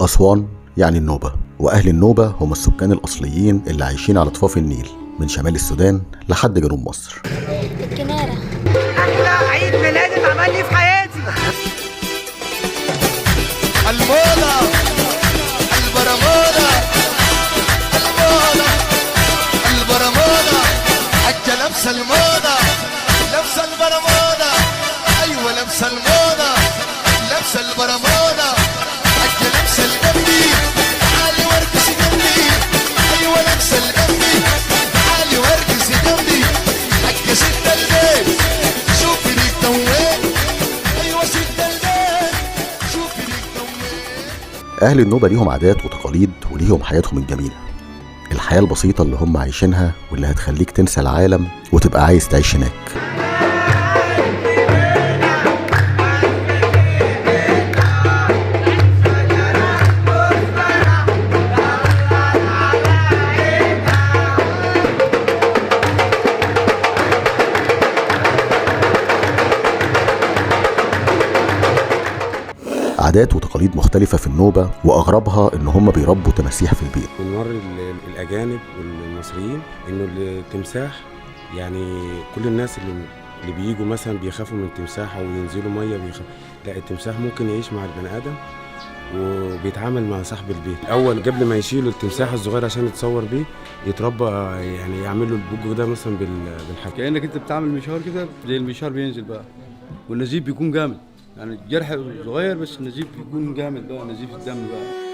أسوان يعني النوبة، وأهل النوبة هم السكان الأصليين اللي عايشين على ضفاف النيل من شمال السودان لحد جنوب مصر. الكنارة أحلى عيد ميلاد اتعمل لي في حياتي. الموضة البرمودة الموضة البرمودة حجة لابسة الموضة لابسة البرمودة، أيوة لابسة الموضة لابسة البرمودة حجة لابسة الجنبي تعالي وارقصي جنبي، أيوة لابسة الجنبي تعالي وارقصي جنبي حجة ست البيت شوفي ليك دوين، أيوة ست البيت شوفي ليك دوين. أهل النوبة ليهم عادات وتقاليد وليهم حياتهم الجميلة، الحياة البسيطة اللي هم عايشينها واللي هتخليك تنسى العالم وتبقى عايز تعيش هناك. عادات وتقاليد مختلفة في النوبة، وأغربها إن هم بيربوا تماسيح في البيت. بنوري الأجانب والمصريين إنه التمساح، يعني كل الناس اللي بييجوا مثلا بيخافوا من التمساح أو ينزلوا مية بيخافوا، لا التمساح ممكن يعيش مع البني آدم وبيتعامل مع صاحب البيت. أول قبل ما يشيلوا التمساح الصغير عشان يتصور بيه يتربى، يعني يعملوا البوج ده مثلا بالحجر. كأنك أنت بتعمل مشوار كده، زي المشوار بينزل بقى والنزيف بيكون جامد، يعني الجرح صغير بس النزيف بيكون جامد بقى، نزيف الدم بقى.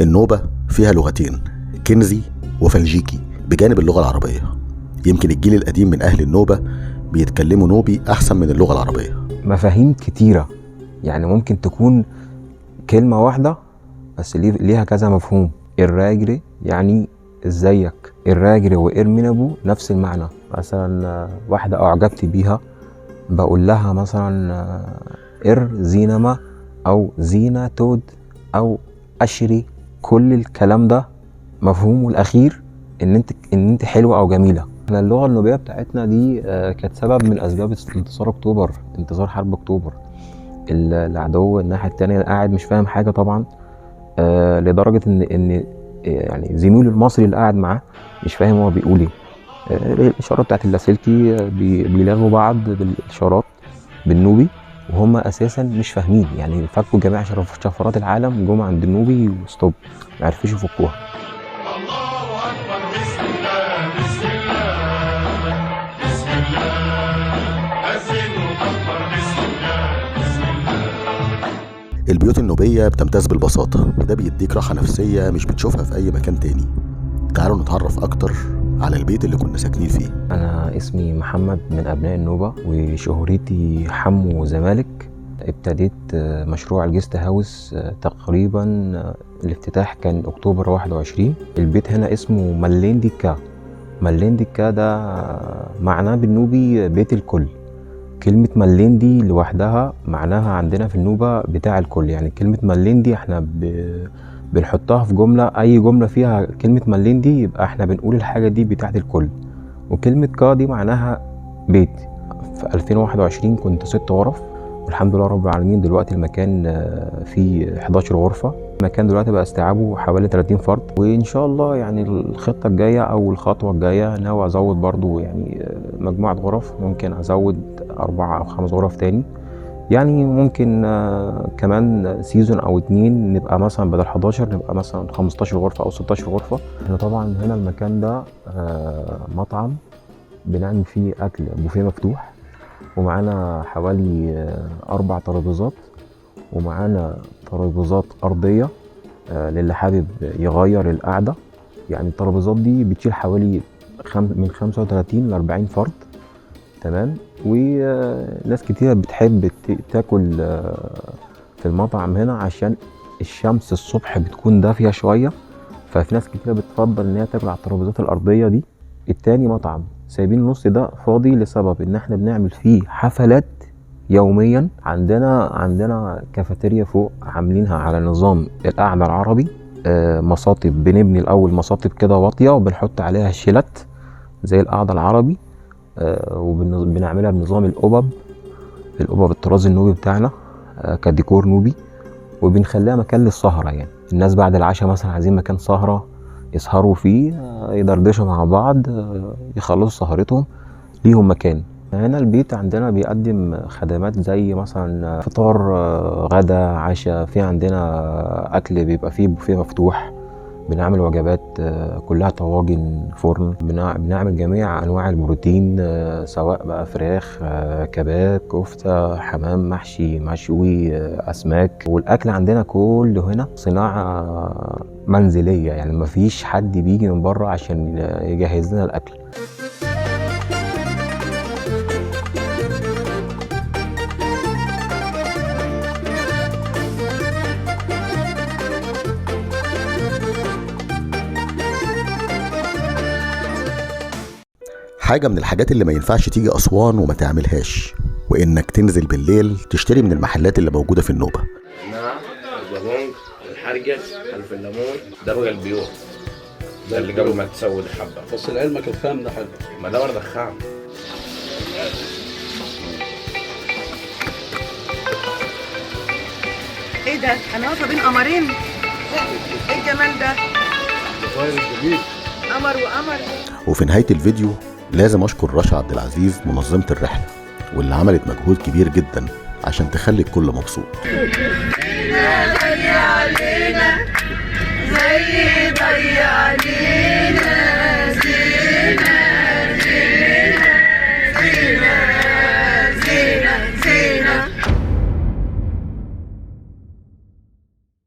النوبة فيها لغتين، كنزي وفلجيكي، بجانب اللغة العربية. يمكن الجيل القديم من أهل النوبة بيتكلموا نوبي أحسن من اللغة العربية. مفاهيم كتيرة، يعني ممكن تكون كلمة واحدة بس ليها كذا مفهوم. الراجري يعني ازيك، الراجري وإرمنبو نفس المعنى. مثلا واحدة أعجبت بيها بقول لها مثلا إر زينما أو زينة تود أو أشري، كل الكلام ده مفهومه الأخير إن أنت حلوة أو جميلة. احنا اللغة النوبية بتاعتنا دي كانت سبب من أسباب انتصار أكتوبر، انتصار حرب أكتوبر. العدو الناحية التانية قاعد مش فاهم حاجة طبعا، لدرجة إن يعني زميله المصري اللي قاعد معاه مش فاهم هو بيقول إيه. الإشارة بتاعت اللاسلكي بيلاغوا بعض بالإشارات بالنوبي وهم أساسا مش فاهمين، يعني فكوا جميع شفرات العالم جم عند النوبي وستوب، ما عرفوش يفكوها. الله أكبر، بسم الله بسم الله بسم الله أذن أكبر، بسم الله بسم الله. البيوت النوبية بتمتاز بالبساطة، وده بيديك راحة نفسية مش بتشوفها في أي مكان تاني. تعالوا نتعرف أكتر على البيت اللي كنا ساكنين فيه. أنا اسمي محمد من أبناء النوبة وشهرتي حمو زمالك. ابتديت مشروع ال guest house تقريبا الافتتاح كان أكتوبر 21. البيت هنا اسمه ملينديكا. ملينديكا ده معناه بالنوبي بيت الكل. كلمة مليندي لوحدها معناها عندنا في النوبة بتاع الكل، يعني كلمة مليندي احنا بنحطها في جملة، أي جملة فيها كلمة مليندي يبقى احنا بنقول الحاجة دي بتاعت الكل. وكلمة كا دي معناها بيت. في 2021 كنت 6 غرف، والحمد لله رب العالمين دلوقتي المكان فيه 11 غرفة. المكان دلوقتي بقى استيعابه حوالي 30 فرد، وإن شاء الله يعني الخطة الجاية أو الخطوة الجاية ناوي أزود برضو يعني مجموعة غرف، ممكن أزود 4 أو 5 غرف تاني، يعني ممكن كمان season أو 2 نبقى مثلا بدل 11 نبقى مثلا 15 غرفة أو 16 غرفة. احنا طبعا هنا المكان ده مطعم بنعمل فيه أكل بوفيه مفتوح، ومعانا حوالي 4 ترابيزات، ومعانا ترابيزات أرضية للي حابب يغير القعدة. يعني الترابيزات دي بتشيل حوالي من 35 ل 40 فرد، تمام. وناس كتيرة بتحب تاكل في المطعم هنا عشان الشمس الصبح بتكون دافية شوية، ففي ناس كتيرة بتفضل إن هي تاكل على الترابيزات الأرضية دي. التاني مطعم سايبين النص ده فاضي لسبب إن احنا بنعمل فيه حفلات يوميا. عندنا كافيتيريا فوق عاملينها على نظام القعدة العربي، مصاطب، بنبني الأول مصاطب كده واطية وبنحط عليها شيلات، زي القعدة العربي، وبنعملها بنظام القبب، القبب الطراز النوبي بتاعنا كديكور نوبي، وبنخليها مكان للسهرة. يعني الناس بعد العشاء مثلا عايزين مكان سهرة يسهروا فيه، يدردشوا مع بعض، يخلصوا سهرتهم، ليهم مكان. هنا البيت عندنا بيقدم خدمات زي مثلا فطار، غدا، عشاء. في عندنا أكل بيبقى فيه بوفيه مفتوح، بنعمل وجبات كلها طواجن فرن، بنعمل جميع أنواع البروتين، سواء بقى فراخ، كباب، كفتة، حمام محشي، مشوي، أسماك. والأكل عندنا كله هنا صناعة منزلية، يعني مفيش حد بيجي من بره عشان يجهز لنا الأكل. حاجة من الحاجات اللي ما ينفعش تيجي أسوان وما تعملهاش، وإنك تنزل بالليل تشتري من المحلات اللي موجودة في النوبة. النعناع، البابونج، الحرجل، حلف الليمون، ده بقى البيور، ده اللي قبل ما تسود الحبة. بس لعلمك الخام ده حلو. ما ده ورد خام. ايه ده؟ انا واقفة بين قمرين. ايه الجمال ده؟ الجميل. قمر وقمر. وفي نهاية الفيديو لازم أشكر رشا عبد العزيز منظمة الرحلة، واللي عملت مجهود كبير جدا عشان تخلي الكل مبسوط.